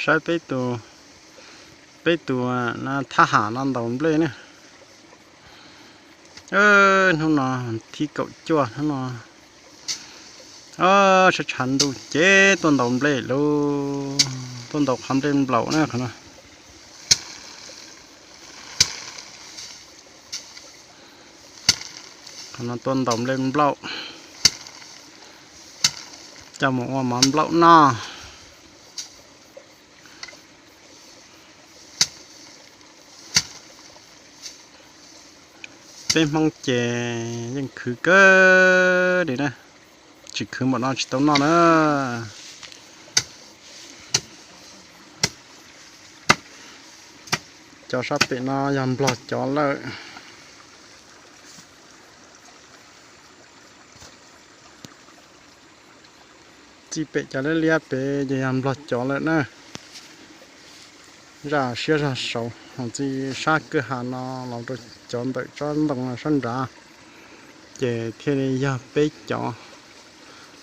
Saib peb tus, peb tus thab ham no ntaus nplej na. Hnub no thib kaum cuaj hnub no, tshav tshav ntuj ces tuaj ntaus nplej lauj, tuaj ntaus qhov nplej nplaum na qhov no. Qhov no tuaj ntaus nplej nplaum, coj mus ua mov nplaum noj. Peb Hmoob ces yeej khwv kawg li na, tsis khwv npaum no tsis tau noj na. Cov sab pem no yog Nplog cov lawm. Txij pem cov liab liab pem ces yog Nplog cov lawm na. Zaj siab zog saud, txij sab kwj ha no los rau cov ntawm tsob ntoo sab nrad, ces thiaj li yog peb cov.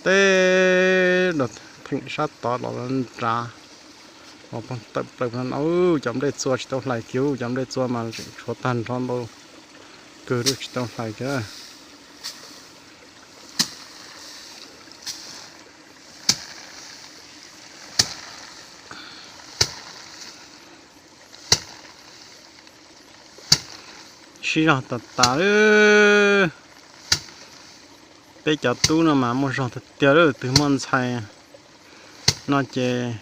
Teb los theem sab tod los nrad, los tawm plaws no, cov nplej txua tsis tau hlais kiag, cov nplej txua mas tseem tshuav tag nrho ntau kawg, tsis tau hlais kiag. Siab zog tas tas lawm. Peb cov tub no mas muaj zog tiag tiag lawm, twg muaj ntxhais no ces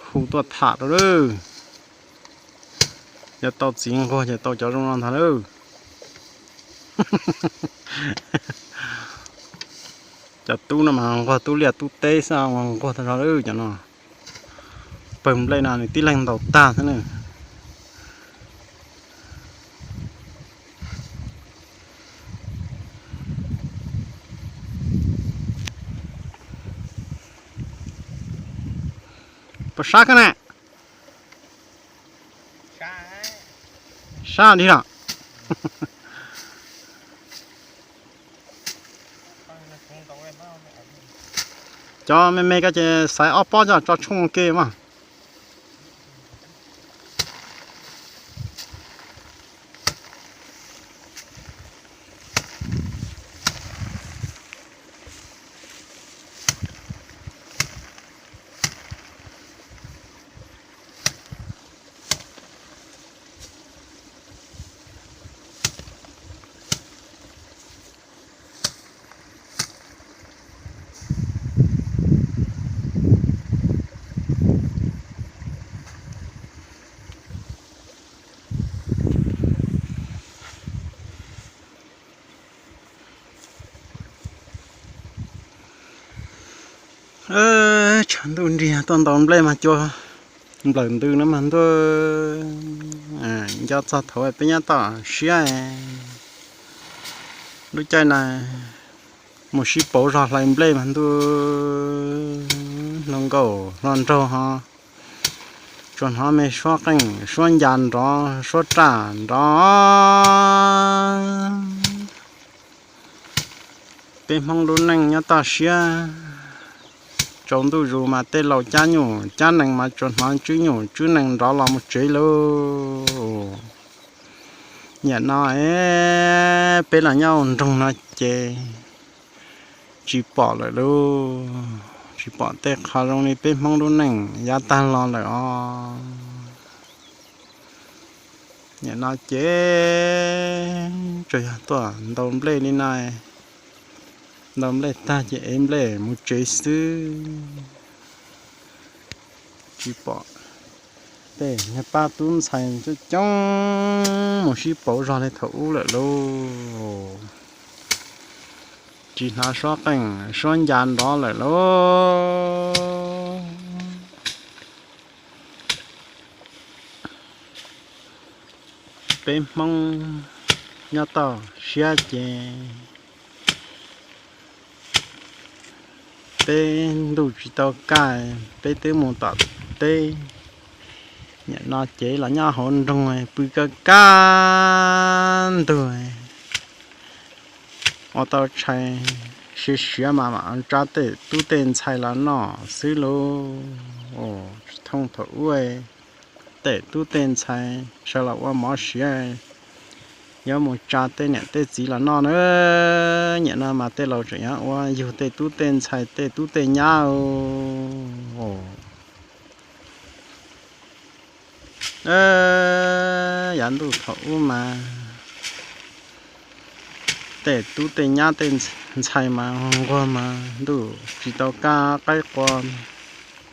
hu tuaj tham rau lawm. Yog tau txiv nquag ces tau cov zoo no ntag lawm. Cov tub no mas nquag tub liaj tub teb xwb, nquag tag zog lawm cov no. Pawg nplej no nws tib leeg ntaus tag xwb na. Puas sab koj na? Sab dig los? Cov me me ko ces xaiv ob pob coj tso tshooj ua ke mas. Tshav ntuj nrig tuaj ntaus nplej mas cua nplawm ntws no mas ntuj, nco txog thaum peb nyob toj siab. Lub caij na mus sib pauv zog hlais nplej mas ntuj, hluas nkauj hluas nraug ho tsuas hnov me suab qeej suab ncas nrov suab raj nrov. Peb Hmoob lub neej nyob toj siab, tsaus ntuj zus mas tej laus cab nyuj cab nees mas tsuas hnov tswb nyuj tswb nees nrov los mus tsev lauj. Niam no es peb los nyob ua nroog no ces tsis pom lawm lauj, tsis pom tej qho zoo li peb Hmoob lub neej yav tag los lawm os. Niam no ces tsuas yog tuaj ntaus nplej li no, ntaus nplej tag ces ev nplej mus tsev xwb. Tsis pom tej niag pab tub ntxhais coob coob mus sib pauv zog li thaum ub lawm lauj. Tsis hnov suab qeej suab ncas nrov lawm lauj. Peb Hmoob nyob toj siab ces peb ntuj tsis tau kaj, peb twb mus tom teb. Niam no ces los nyob hauv nroog pw kaj kaj ntug, ua tau tshais siav siav mas mam tsa tej tub tej ntxhais los noj xwb lauj. Tsis thooj thaum ub tej tub tej ntxhais sawv los ua mov siav, yuav mus tsa tej niam tej txiv los noj na. Nim no mas tej laus tseem yuav ua yug tej tub tej ntxhais tej tub tej nyab. Yav ntuj thaum ub mas tej tub tej nyab tej ntxhais mas nquag mas ntuj tsis tau kaj qaib qua,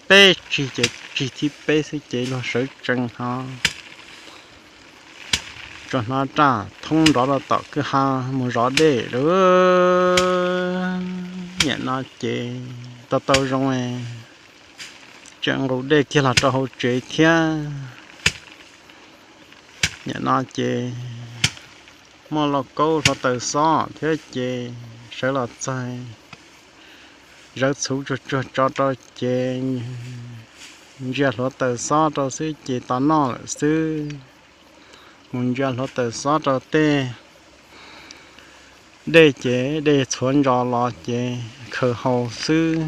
peb tsig ces tsig thib peb xwb ces luag sawv tsees ho tsuas hnov raj thoob nrov rau tom kwj ha mus zov dej lawm. Nim no ces tau tau zoo tseem nqus dej kiag los rau hauv tsev thiab. Nim no ces muaj lauj kaub hluav taws xob thiab ces sawv los txog, zawv txhuv tsuag tsuag tso rau ces ntsia hluav taws xob rau xwb ces tau noj lawm xwb. Mus ntsia hluav taws xob rau tej dej ces dej txhuav ntsos los ces khaws haus xwb.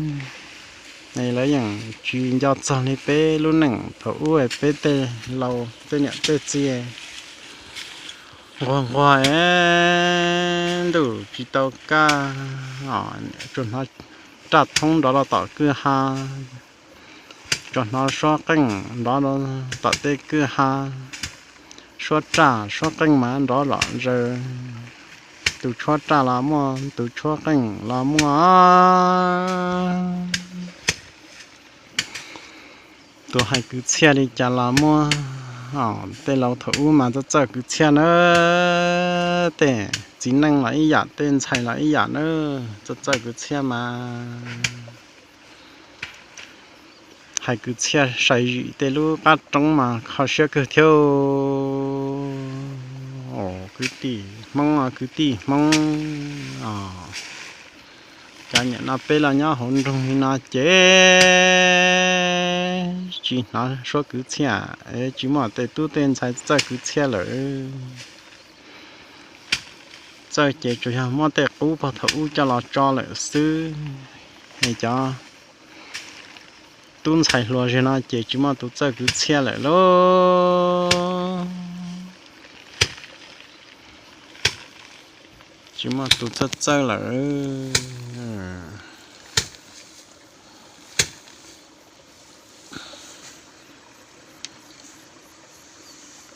Lawv yeej tsis nco txog li peb lub neej thaum ub peb tej laus tej niam tej txiv nquag nquag es ntuj tsis tau kaj, tsuas hnov raj thoob nrov rau tom kwj ha, tsuas hnov suab qeej nrov rau tom tej kwj ha, suab raj suab qeej mas nrov zom zaws. Tus tshuab raj los muaj, tus tshuab qeej los muaj. Tus hais kwv txhiaj li cas los muaj. Tej laus thaum ub mas txawj txawj kwv txhiaj na. Tej txiv neej los ib yam, tej ntxhais los ib yam na, txawj txawj kwv txhiaj mas. Hais kwv txhiaj sai zim tej lub qab roob mas kho siab kawg thiab. Kwv tij Hmoob, kwv tij Hmoob, cas nim no peb los nyob hauv nroog li no ces tsis hnov suab kwv txhiaj, tsis muaj tej tub tej ntxhais txawj kwv txhiaj lawm. Txawj ces tsuas yog muab tej qub pog thaum ub coj los tso lawm xwb. Es cov tub ntxhais hluas zig no ces tsis muaj tus txawj kwv txhiaj lawm lauj. Tsis muaj tus txawj txawj lawm.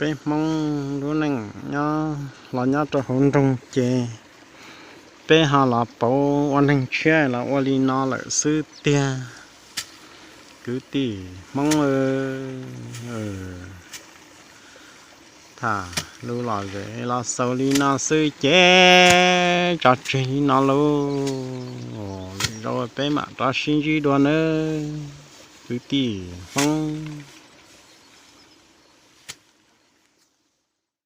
Peb Hmoob lub neej nyob los nyob rau hauv nroog ces peb ho los pauv ua neeg tshiab los ua li no lawm xwb tiag. Kwv tij Hmoob, tham lus lom zem los xaus li no xwb ces tso tseg li no lauj. Lwm zaus peb mam rov sib ntsib dua nawb kwv tij Hmoob.